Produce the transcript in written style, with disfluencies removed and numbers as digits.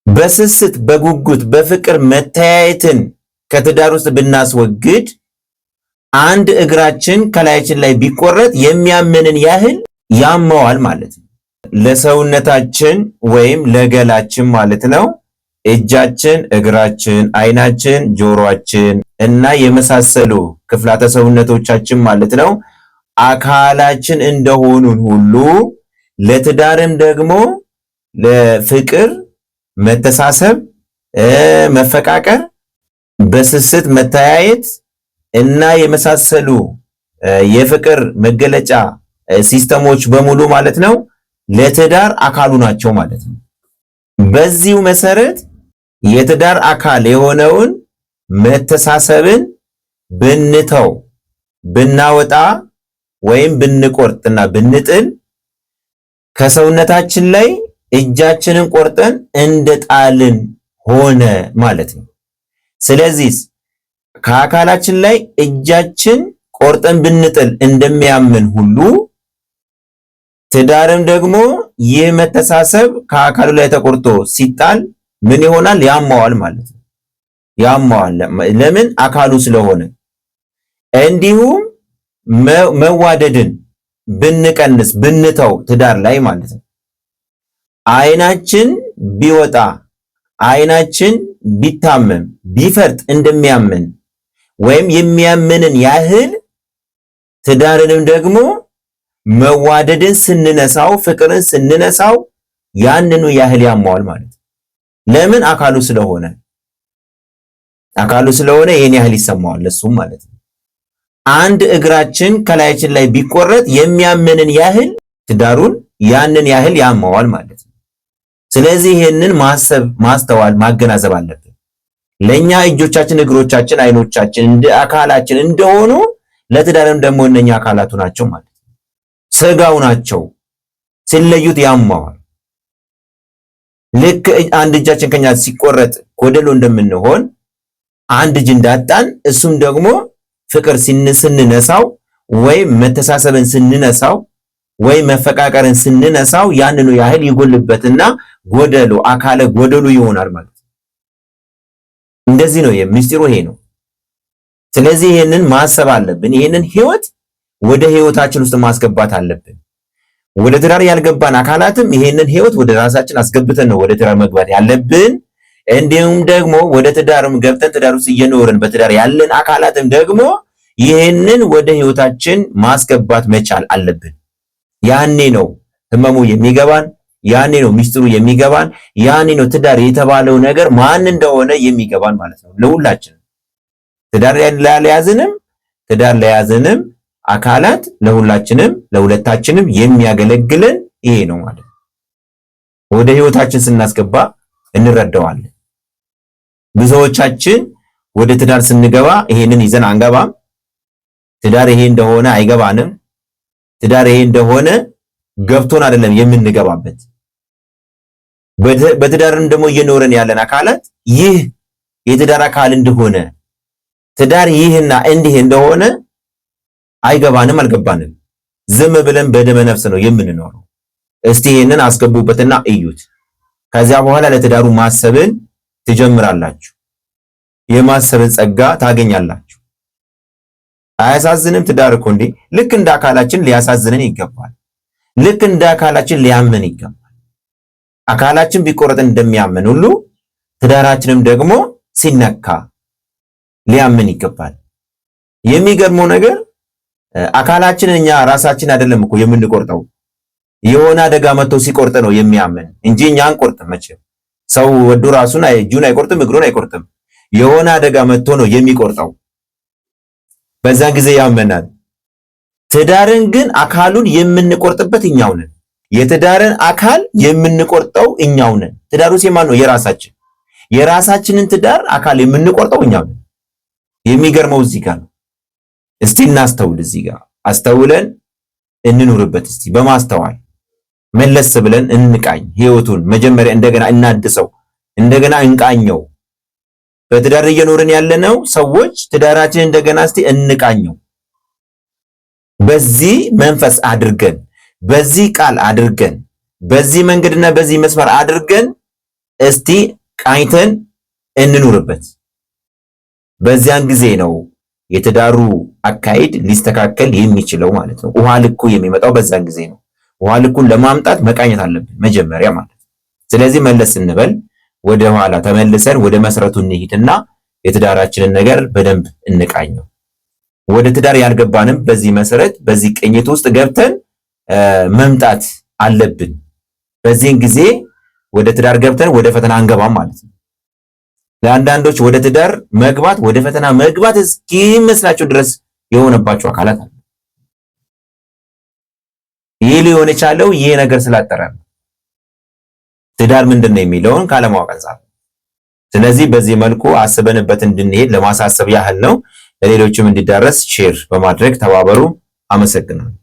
በስስት፣ በጉጉት፣ በፍቅር መተያየትን ከትዳር ውስጥ ብናስወግድ አንድ እግራችን ከላያችን ላይ ቢቆረጥ የሚያመንን ያህል ያመዋል ማለት ነው። ለሰውነታችን ወይም ለገላችን ማለት ነው። እጃችን፣ እግራችን፣ አይናችን፣ ጆሮአችን እና የመሳሰሉ ክፍላተ ሰውነቶቻችን ማለት ነው አካላችን እንደሆኑን ሁሉ ለትዳርም ደግሞ ለፍቅር፣ መተሳሰብ፣ መፈቃቀር፣ በስስት መተያየት እና የመሳሰሉ የፍቅር መገለጫ ሲስተሞች በሙሉ ማለት ነው ለትዳር አካሉ ናቸው ማለት ነው። በዚሁ መሰረት የትዳር አካል የሆነውን መተሳሰብን ብንተው፣ ብናወጣ ወይም ብንቆርጥና ብንጥል ከሰውነታችን ላይ እጃችንን ቆርጠን እንደጣልን ሆነ ማለት ነው። ስለዚህ ከአካላችን ላይ እጃችን ቆርጠን ብንጥል እንደሚያምን ሁሉ ትዳርም ደግሞ ይህ መተሳሰብ ከአካሉ ላይ ተቆርጦ ሲጣል ምን ይሆናል? ያማዋል ማለት ነው። ያማዋል። ለምን? አካሉ ስለሆነ። እንዲሁም መዋደድን ብንቀንስ፣ ብንተው ትዳር ላይ ማለት ነው፣ አይናችን ቢወጣ፣ አይናችን ቢታመም፣ ቢፈርጥ እንደሚያምን ወይም የሚያምንን ያህል ትዳርንም ደግሞ መዋደድን ስንነሳው፣ ፍቅርን ስንነሳው ያንኑ ያህል ያማዋል ማለት ነው። ለምን? አካሉ ስለሆነ፣ አካሉ ስለሆነ ይሄን ያህል ይሰማዋል ለሱም ማለት ነው። አንድ እግራችን ከላያችን ላይ ቢቆረጥ የሚያምንን ያህል ትዳሩን ያንን ያህል ያማዋል ማለት ነው። ስለዚህ ይሄንን ማሰብ፣ ማስተዋል፣ ማገናዘብ አለብን። ለኛ እጆቻችን፣ እግሮቻችን፣ አይኖቻችን እንደ አካላችን እንደሆኑ ለትዳርም ደግሞ እነኛ አካላቱ ናቸው ማለት ነው። ስጋው ናቸው። ሲለዩት ያማዋል። ልክ አንድ እጃችን ከኛ ሲቆረጥ ጎደሎ እንደምንሆን፣ አንድ እጅ እንዳጣን፣ እሱም ደግሞ ፍቅር ስንነሳው ወይም መተሳሰብን ስንነሳው ወይም መፈቃቀርን ስንነሳው ያንኑ ያህል ይጎልበትና ጎደሎ፣ አካለ ጎደሎ ይሆናል ማለት ነው። እንደዚህ ነው፣ የሚስጢሩ ይሄ ነው። ስለዚህ ይሄንን ማሰብ አለብን። ይሄንን ህይወት ወደ ህይወታችን ውስጥ ማስገባት አለብን። ወደ ትዳር ያልገባን አካላትም ይሄንን ህይወት ወደ ራሳችን አስገብተን ነው ወደ ትዳር መግባት ያለብን። እንዲሁም ደግሞ ወደ ትዳርም ገብተን ትዳር ውስጥ እየኖርን በትዳር ያለን አካላትም ደግሞ ይሄንን ወደ ህይወታችን ማስገባት መቻል አለብን። ያኔ ነው ህመሙ የሚገባን፣ ያኔ ነው ሚስጥሩ የሚገባን፣ ያኔ ነው ትዳር የተባለው ነገር ማን እንደሆነ የሚገባን ማለት ነው። ለሁላችንም፣ ትዳር ላለያዝንም ትዳር ለያዝንም አካላት፣ ለሁላችንም ለሁለታችንም የሚያገለግልን ይሄ ነው ማለት ነው። ወደ ህይወታችን ስናስገባ እንረዳዋለን። ብዙዎቻችን ወደ ትዳር ስንገባ ይሄንን ይዘን አንገባም። ትዳር ይሄ እንደሆነ አይገባንም። ትዳር ይሄ እንደሆነ ገብቶን አይደለም የምንገባበት። በትዳርም ደግሞ እየኖረን ያለን አካላት ይህ የትዳር አካል እንደሆነ፣ ትዳር ይህና እንዲህ እንደሆነ አይገባንም፣ አልገባንም። ዝም ብለን በደመ ነፍስ ነው የምንኖረው። እስቲ ይህንን አስገቡበትና እዩት። ከዚያ በኋላ ለትዳሩ ማሰብን ትጀምራላችሁ። የማሰብን ጸጋ ታገኛላችሁ። አያሳዝንም? ትዳር እኮ እንዴ ልክ እንደ አካላችን ሊያሳዝንን ይገባል። ልክ እንደ አካላችን ሊያመን ይገባል። አካላችን ቢቆረጥ እንደሚያመን ሁሉ ትዳራችንም ደግሞ ሲነካ ሊያመን ይገባል። የሚገርመው ነገር አካላችንን እኛ ራሳችን አይደለም እኮ የምንቆርጠው። የሆነ አደጋ መጥቶ ሲቆርጥ ነው የሚያመን እንጂ እኛ አንቆርጥም። መቼም ሰው ወዶ ራሱን እጁን አይቆርጥም፣ እግሩን አይቆርጥም። የሆነ አደጋ መጥቶ ነው የሚቆርጠው። በዛን ጊዜ ያመናል። ትዳርን ግን አካሉን የምንቆርጥበት እኛው ነን። የትዳርን አካል የምንቆርጠው እኛው ነን። ትዳሩ የማን ነው? የራሳችን። የራሳችንን ትዳር አካል የምንቆርጠው እኛው ነን። የሚገርመው እዚህ ጋር ነው። እስቲ እናስተውል። እዚህ ጋር አስተውለን እንኑርበት። እስቲ በማስተዋል መለስ ብለን እንቃኝ። ህይወቱን መጀመሪያ እንደገና እናድሰው፣ እንደገና እንቃኘው። በትዳር እየኖርን ያለነው ሰዎች ትዳራችን እንደገና እስቲ እንቃኘው። በዚህ መንፈስ አድርገን፣ በዚህ ቃል አድርገን፣ በዚህ መንገድና በዚህ መስመር አድርገን እስቲ ቃኝተን እንኑርበት። በዚያን ጊዜ ነው የትዳሩ አካሄድ ሊስተካከል የሚችለው ማለት ነው። ውሃ ልኩ የሚመጣው በዛን ጊዜ ነው። ውሃ ልኩን ለማምጣት መቃኘት አለብን መጀመሪያ ማለት ነው። ስለዚህ መለስ ስንበል ወደ ኋላ ተመልሰን ወደ መሰረቱ እንሂድና የትዳራችንን ነገር በደንብ እንቃኘው። ወደ ትዳር ያልገባንም በዚህ መሰረት በዚህ ቅኝት ውስጥ ገብተን መምጣት አለብን። በዚህን ጊዜ ወደ ትዳር ገብተን ወደ ፈተና አንገባም ማለት ነው። ለአንዳንዶች ወደ ትዳር መግባት ወደ ፈተና መግባት እስኪመስላቸው ድረስ የሆነባቸው አካላት አሉ። ይህ ሊሆን የቻለው ይህ ነገር ስላጠረ ነው። ትዳር ምንድን ነው የሚለውን ካለማወቅ አንጻር። ስለዚህ በዚህ መልኩ አስበንበት እንድንሄድ ለማሳሰብ ያህል ነው። ለሌሎችም እንዲዳረስ share በማድረግ ተባበሩ። አመሰግናለሁ።